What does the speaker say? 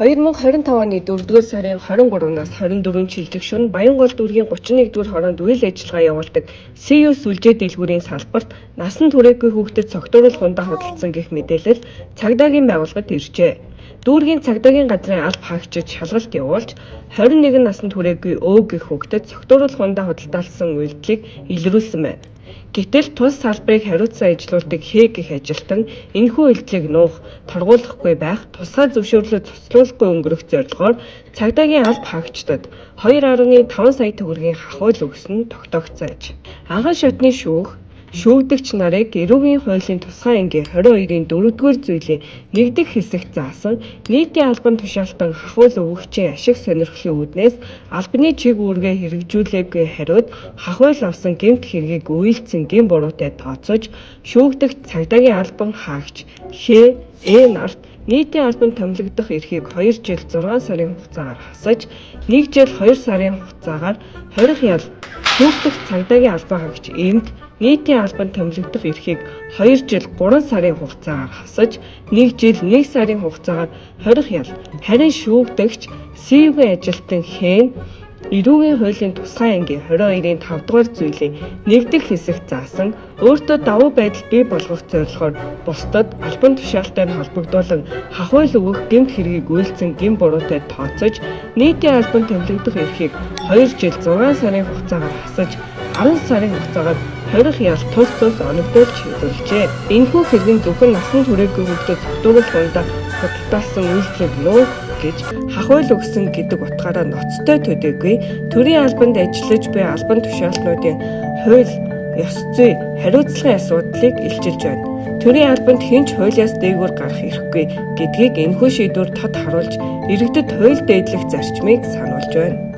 2025 оны 4-р сарын 23-наас 24 шилжих шөнө Баянгол дүүргийн 31-р хороонд үйл ажиллагаа явуулдаг CU сүлжээ дэлгүүрийн салбарт насан туршаагүй хүүхдэд согтууруулах ундаа худалдсан гэх мэдээлэл цагдаагийн байгууллагад иржээ. Дүүргийн цагдаагийн газрын алба хаагчид шалгалт явуулж 21 насанд хүрээгүй Өө гэх хүүхдэд согтууруулах ундаа худалдаалсан үйлдэлийг илрүүлсэн байна. Гэтэл тус салбарыг хариуцсан ажилуулдаг Хээ гэх ажилтан энэхүү үйлдэлийг нуух, торгуулахгүй байх, тусгай зөвшөөрлөө цуцлуулахгүй өнгөрөх зорилгоор цагдаагийн алба хаагчдад 2.5 сая төгрөгийн хахуйл өгсөн нь тогтоогдсон аж. Анхан шатны шүүх шүүгдэгч нарыг эрүүгийн хуулийн тусгай ангийн 22-ын 4-р зүйлийн 1 дэх хэсэгт заасан нийтийн албан тушаалтан хахуйл өгөгчийн ашиг сонирхлын үүднээс албаны чиг үүргээ хэрэгжүүлээгүй хариуд хахуйл авсан гэмт хэргийг үйлдсэн гэм буруутай тооцож шүүгдэгч цагдаагийн албан хаагч Хээ Э нарт нийтийн албанд томилогдох эрхийг 2 жил 6 сарын хугацаагаар хасаж, 1 жил 2 сарын хугацаагаар хорих ял шүүгдэх цагдаагийн албан хаагч Эмд нийтийн албанд томилогдох эрхийг 2 жил 3 сарын хугацаагаар хасаж, 1 жил 1 сарын хугацаагаар хорих ял. Харин шүүгдэгч СИВ-ийн ажилтан Хэн эрүүгийн хуулийн тусгай ангийн 22-ын 5 дугаар зүйлийн 1 дэх хэсэгт заасан өөртөө давуу байдал бий болгох зорилгоор бусдад албан тушаалтай нь холбогдуулан хахуйл өгөх гэмт хэргийг үйлдсэн гэм буруутай тооцож нийтийн албанд томилогдох эрхийг 2 жил 6 сарын хугацаагаар хасаж 10 сарын хугацаагаар хорих ял тус тус оногдуулж шийдвэрлэжээ. Энэхүү хэрэг нь зөвхөн насан туршаагүй хүүхдэд согтууруулах ундаа худалдаалсан үйлдэлийг нуух гэж хахуйл өгсөн гэдэг утгаараа ноцтой төдийгүй төрийн албанд ажиллаж буй албан тушаалтнуудын хууль ёс зүй хариуцлагын асуудлыг илчилж байна. Төрийн албанд хэн ч хуулиас дээгүүр гарах эрхгүй гэдгийг энэхүү шийдвэр тод харуулж иргэдэд хууль дээдлэх зарчмыг сануулж байна.